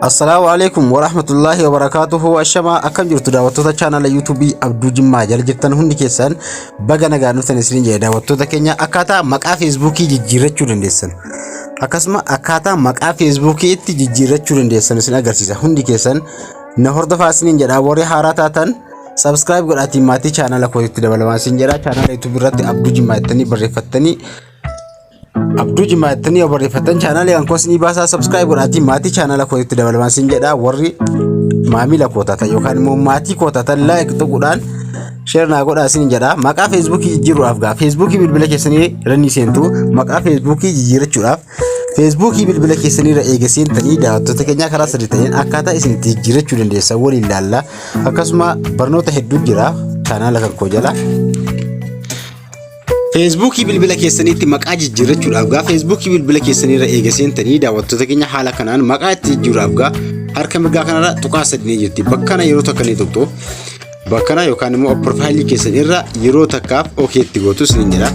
Assalaamu alaikum warahmatullaahi wabarakaatuhu. Ashamaa, akkam jirtu daawwattoota chaanala yuutuubii Abduu Jimmaa jala jirtan? Hundi keessan baga nagaan dhuftan isiniin jedhe. Daawwattoota keenya, akkaataa maqaa feesbuukii jijjiirrachuu dandeessan, akkasuma akkaataa maqaa feesbuukii itti jijjiirrachuu dandeessan isin agarsiisa. Hundi keessan na hordofaa isiniin jedha. Warri haaraa taatan subscribe godhaatiin maatii chaanala kootitti dabalamaa isin jedha. Chaanala yuutuubii irratti Abduu Jimmaa jettanii barreeffattanii, Abduu Jimmaa jettanii yoo barreeffattan chaanaalii kan koos ni baasaa. Subscribe godhaatii maatii chaanaala kootitti dabalamaa isin jedha. Warri maamila koo taatan yookaan immoo maatii koo taatan like tuquudhaan share naa godhaa isin jedha. Maqaa feesbuukii jijjiiruudhaaf gaa feesbuukii bilbila keessanii irra ni seentu. Maqaa feesbuukii jijjiirachuudhaaf feesbuukii bilbila keessanii irra eega seentanii, daawwattoota keenyaa, karaa sadi ta'een akkaataa isin itti jijjiirachuu dandeessan waliin ilaalla. Akkasuma barnoota hedduu jira chaanaala kan koo jala. Feesbuukii bilbila keessaniitti maqaa jijjiirrachuudhaaf gaa feesbuukii bilbila keessaniirra eega seentanii, daawwattoota keenya, haala kanaan maqaa itti jijjiiruudhaaf gaa harka mirgaa kanarra tuqaa sadi ni jirti. Bakka kana yeroo takka ni tuqxu. Bakka kana yookaan immoo piroofaayilii keessan irra yeroo takkaaf okay itti gootu isiniin jedha.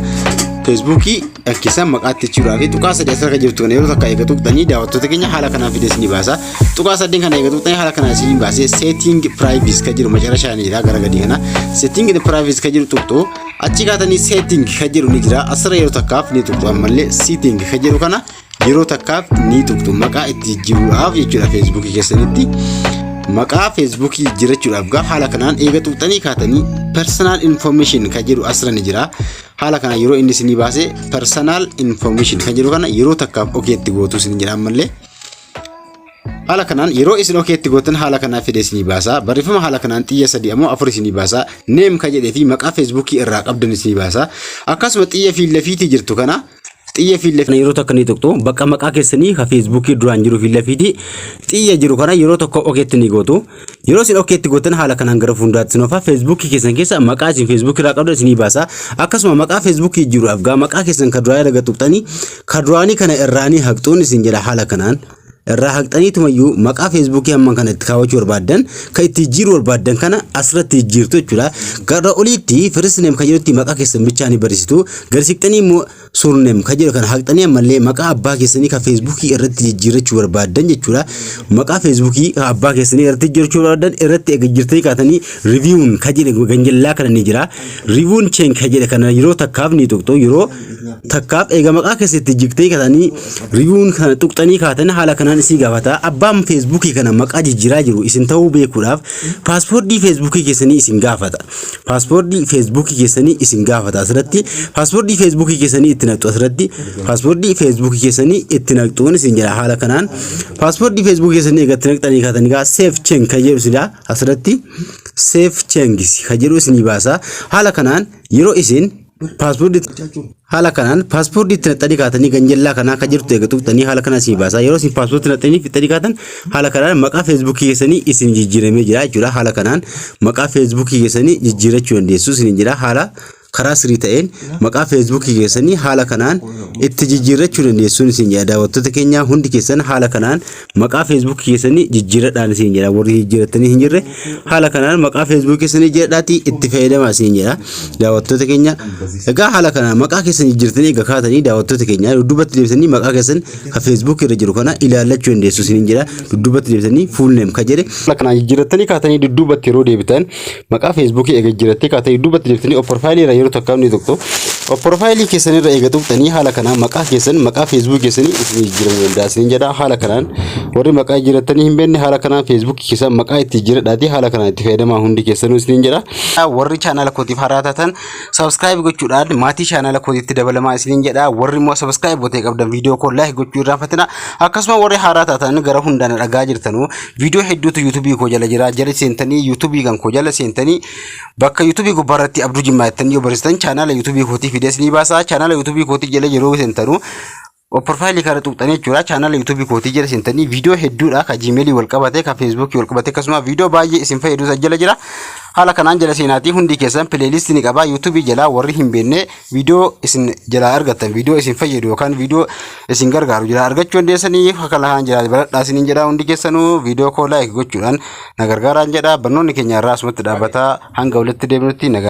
Feesbuukii keessan maqaa itti jijjiiruudhaaf tuqaa sadi asirra jirtu kana yeroo takka eega tuqxanii, daawwattoota keenya, haala kanaan fidee isinii baasa. Tuqaa sadeen kana eega tuqxanii haala kanaan isinii baasee, setting privacy kan jedhu macarashaa ni jira gara gadii kana. Setting privacy kan jedhu tuqxu. Achi kaatanii setting kan jedhu ni jira. Asirra yeroo takkaaf ni tuqxu. Ammallee setting kan jedhu kana yeroo takkaaf ni tuqxu. Maqaa itti jijjiiruudhaaf jechuudha feesbuukii keessanitti. Maqaa feesbuukii jijjiirachuudhaaf gaa haala kanaan eega tuqxanii kaatanii, personal information kan jedhu asirra ni jira. Haala kana yeroo inni isinii baase, personal information kan jedhu kana yeroo takkaaf okay itti gootu isin jedha ammallee. Haala kanaan yeroo isin okay itti gootan haala kanaan fidee isinii baasa. Barreeffama haala kanaan xiyya sadii ammoo afur isinii baasa. Name kan jedhee fi maqaa feesbuukii irraa qabdan isinii baasa. Akkasuma xiyya fiillafiitii jirtu kana, xiyya fiilla yeroo takka ni tuqxu. Bakka maqaa keessanii ka feesbuukii duraan jiru fiillafiitii xiyya jiru kana yeroo tokko okay itti ni gootu. Yeroo isin okay itti gootan haala kanaan gara fuulduraatti isin ofa. Feesbuukii keessan keessa maqaa isin feesbuukii irraa qabdan isinii baasa. Akkasuma maqaa feesbuukii jiruudhaaf gaa maqaa keessan ka duraa erga tuqxanii, ka duraanii kana irraanii haqxuun isin jedha. Haala kanaan irraa haqxaniitumayyuu maqaa feesbuukii hamma kana itti kaawwachuu barbaaddan, kan itti jijjiiruu barbaaddan kana asirratti jijjiirtu jechuudha. Gara oliitti first name kan jedhutti maqaa keessan bichaa ni barreessitu. Gadi siqxanii immoo surname kan jedhu kana haqxanii ammallee maqaa abbaa keessanii kan feesbuukii irratti jijjiirrachuu barbaaddan jechuudha. Maqaa feesbuukii kan abbaa keessanii irratti jijjiirrachuu barbaaddan irratti eega jijjiirtanii kaatanii, review kan jedhe ganjallaa kana ni jira. Review change kan jedhe kana yeroo takkaaf ni tuqxu. Yeroo takkaaf eega maqaa keessatti jijjiirtanii kaatanii, review kana tuqxanii kaatan, haala kanaan isin gaafata. Abbaan feesbuukii kana maqaa jijjiiraa jiru isin ta'uu beekuudhaaf paaspoortii feesbuukii keessanii isin gaafata. Paaspoortii feesbuukii keessanii isin gaafata. Asirratti paaspoortii feesbuukii keessanii itti naqxu. Asirratti paaspoortii feesbuukii keessanii itti naqxuun isin jedha. Haala kanaan paaspoortii feesbuukii keessanii eega itti naqxanii kaatanii gaa, save change kan jedhu sida asirratti save changes kan jedhu isinii baasa. Haala kanaan yeroo isin paaspoortii haala kanaan paaspoortii itti naqxanii kaatanii, ganjallaa kanaa kan jirtu eega tuqxanii haala kanaan isinii baasa. Yeroo isin paaspoortii naqxanii fixxanii kaatan, haala kanaan maqaa feesbuukii keessanii isin jijjiiramee jira jechuudha. Haala kanaan maqaa feesbuukii keessanii jijjiirachuu dandeessu isin jira. Haala karaa sirrii ta'een maqaa feesbuukii keessanii haala kanaan itti jijjiirrachuu dandeessuun isin jedha. Daawwattoota keenya, hundi keessan haala kanaan maqaa feesbuukii keessanii jijjiirradhaan isin jedha. Warri jijjiirrattanii hin jirre haala kanaan maqaa feesbuukii keessanii jijjiirradhaatii itti fayyadamaa isin jedha. Daawwattoota keenya, egaa haala kanaan maqaa keessan jijjiirtanii egaa kaatanii, daawwattoota keenya, dudduubatti deebisanii maqaa keessan ka feesbuukii irra jiru kana ilaallachuu dandeessu isin jedha. Dudduubatti deebisanii full name ka jedhe haala kanaan jijjiirrattanii kaatanii, dudduubatti yeroo deebitan, maqaa feesbuukii eega jijjiirrattee kaatanii, dudduubatti deebitanii profaayilii irra yeroo takka ni tuqxu. Profaayilii keessan irra eega tuqxanii, haala kanaan maqaa keessan, maqaa feesbuukii keessanii isin jijjiiramuu danda'a isin jedha. Haala kanaan warri maqaa jijjiirrattanii hin beekne haala kanaan feesbuukii keessan maqaa itti jijjiiradhaatii haala kanaan itti fayyadamaa hundi keessanuu isin jedha. Warri chaanala kootiif haaraa taatan subscribe gochuudhaan maatii chaanala kootiitti dabalamaa isiniin jedha. Warri immoo subscribe gootee qabdan viidiyoo koo like gochuu irraanfatina. Akkasuma warri haaraa taatan gara hundaan dhagaa jirtanuu viidiyoo hedduutu yuutuubii koo jala jira. Jala seentanii, yuutuubii kan koo jala seentanii, bakka yuutuubii gubbaarratti Abduu Jimmaa jettanii yoo barreessitan chaanala yuutuubii kootii fidees ni baasa. Chaanala yuutuubii kootii jala yeroo seentanuu profaayilii kana tuqxanii jechuudha. Chaanala yuutuubii kootii jala seentanii viidiyoo hedduudha ka jiimeelii wal qabate, ka feesbuukii wal qabate, akkasuma viidiyoo baay'ee isin fayyadu jala jira. Haala kanaan jala seenaatii hundi keessan playlist ni qaba yuutuubii jalaa. Warri hin beekne viidiyoo isin jalaa argattan, viidiyoo isin fayyadu yookaan viidiyoo isin gargaaru jalaa argachuu dandeessanii haala kanaan jalaa baradhaa isiniin jedha. Hundi keessanuu viidiyoo koo like gochuudhaan na gargaaraan jedha. Barnoonni keenya irraa asumatti dhaabbataa. Hanga walitti deebinutti nagaa.